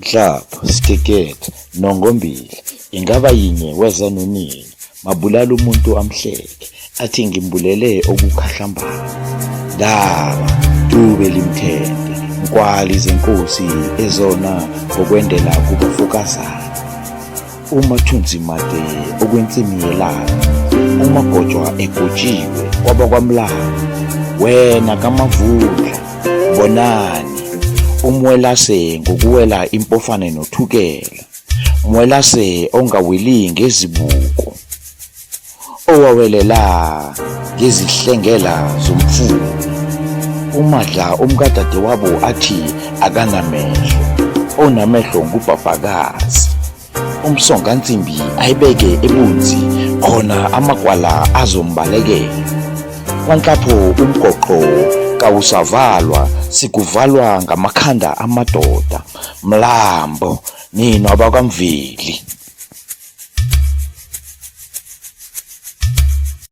Nhlapho, Sikekethe, Nongombili, ingaba yinye weza nonina, mabulala umuntu amhleke, athi ngimbulele okukhahlambana. Ndaba, Dube limthente, Nkwali zenkosi ezona ngokwendela kubafokazana. Umathunzi made okwensimi yelanga, umagotshwa egotshiwe kwabakwamlanga, wena kaMavundla, bonani, umwelase ngokuwela impofane nothukela, mwelase ongaweli ngezibuko, owawelela ngezihlengela zomfula. Umadla umkadadewabo athi akanamehlo, onamehlo ngubhabhakazi. Umsongansimbi ayibeke ebunzi khona amagwala azombalekela. Kwanhlapho umgoqo kawusavalwa sikuvalwa ngamakhanda amadoda. Mlambo nina abakwaMveli.